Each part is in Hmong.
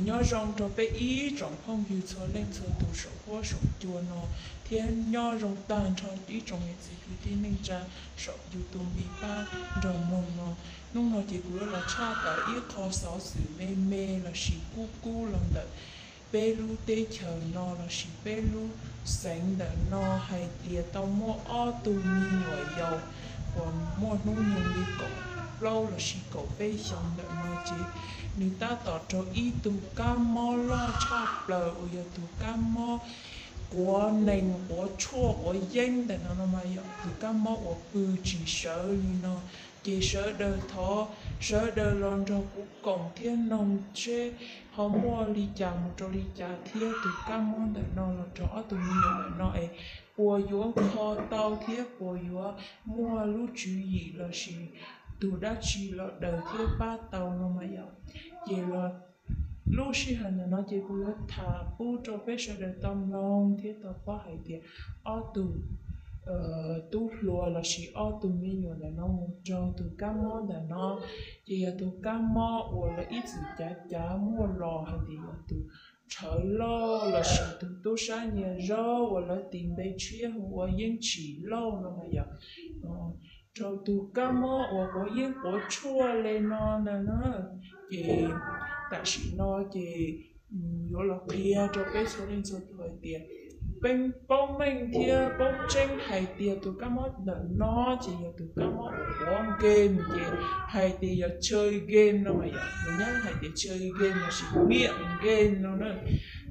Nyob zoo rau peb ib tsoom phooj ywg txhua leej txhua tus saum huab saum cua no, thiab nyob zoo tag nrho ib tsoom niam txiv kwv tij neej tsa saum YouTube pab nrog mloog no. Hnub no ces kuv yuav los tshaj tawm ib qho xov xwm me me lossis kub kub los ntawm peb lub teb chaws no lossis peb lub xeev ntawm no hais tias tau muaj ob tug me nyuam yaus uas muaj hnub nyoog li kaum plaub lossis kaum peb xyoos ntawm no ces nws tab tom raug ib tug kab mob loj tshaj plaws uas yog tus kab mob quav nees quav tshuaj quav yeeb ntawm no no mas yog tus kab mob uas pw tsis sawv li no. Ces sawv daws thov sawv daws los nrog kuv koom thiab noog seb ho muaj li cas mus rau li cas thiab tus kab mob ntawm no los raug ob tug me nyuam ntawm no es puas yuav kho tau thiab puas yuav muaj lub tswv yim lossis tus dab tsi los daws thiab pab tau no mas yom. Ces los lub sij hawm ntawm no ces kuv yuav tham pub rau peb sawv daws tau mloog thiab tau paub hais tias ob tug tub hluas lossis ob tug me nyuam ntawm no mus raug tus kab mob ntawm no, ces yog tus kab mob uas lawv ib txwm cav cav muaj los hais tias yog tus rhawv lauj lossis tus tub sab nyias zaub uas lawv tis npe tshiab hu ua yeeb tsim lauj no mas yom, raug tus kab mob uas quav yeeb quav tshuaj li no ntag na. Ces tam sim no ces yuav los qhia rau peb txhua leej txhua tus hais tias peb paub meej thiab paub tseeb hais tias tus kab mob ntawm no ces yog tus kab mob uas quav game ces hais tias yog chơi game no mas yom, nws nyob hais tias chơi game lossis nghiện game no na.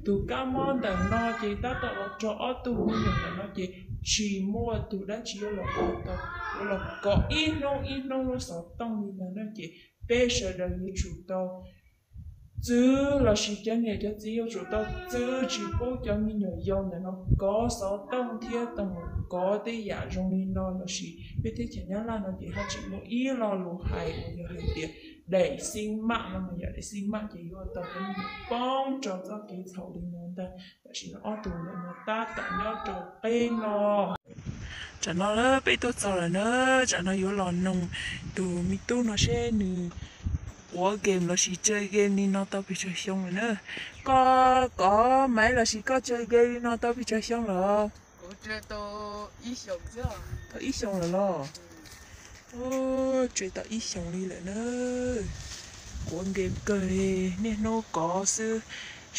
Tus kab mob ntawm no ces tab tom los raug ob tug me nyuam ntawm no ces tsis muaj tus dab tsi yuav los kov tau, yuav los kov ib hnub ib hnub lub xov tooj li no na ces peb sawv daws yuav tsum tau txwv lossis cov niam cov txiv yuav tsum tau txwv tsis pub cov me nyuam yaus ntawm no kov xov tooj thiab tau mus kov tej yam zoo li no lossis peb teb chaws Nyab Laj no ces haj tseem muaj ib lo lus hais uas yog hais tias đẩy sinh mạng no mas yog đẩy sinh mạng ces yuav tau cov me nyuam poob rau txoj kev txhaum li no ntag. Tam sim no ob tug ntawm no tab tom nyob rau qeb no. Tsam no peb tuaj txog lawm na, tsam no yuav los noog tus me tub no seb nws quav game lossis chơi game li no tau pes tsawg xyoo lawm na. Koj kov maiv lossis koj chơi game li no tau pes tsawg xyoo lawm? Tau ib xyoos lawm los? Tswv tau ib xyoos li lawm na. Quav game kawg li, niaj hnub kov xwb,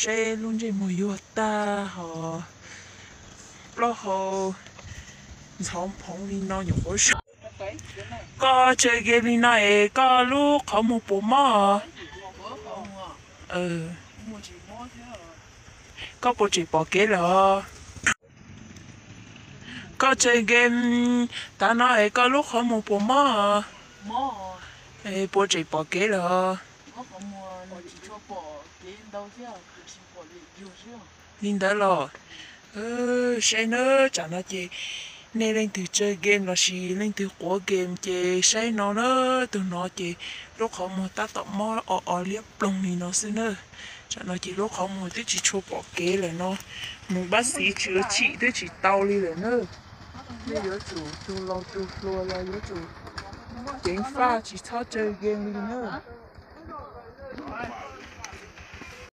saib lub ntsej muag yuag tag hos plaub hau ntxhov phoov li no nyuam qhuav sawv. Koj chơi game li no es koj lub qhov muag puas mob? Koj puas tseem pom kev lawm? Koj chơi game tav no es koj lub qhov muag puas mob? Puas tseem pom kev lawm? Li ntawd los, saib na, tsam no ces nej leej twg chơi game lossis leej twg quav game ces saib no na, tus no ces lub qhov muag tab tom mob o o liab ploog li no xwb na. Tsam no ces lub qhov muag twb tsis tshua pom kev lawm no, mus pab xiv tsis ua tshim twb tsis tau li lawm na. Nej yuav tsum, tus laus tus hluas los yuav tsum ceev faj tsis txhob chơi game li na.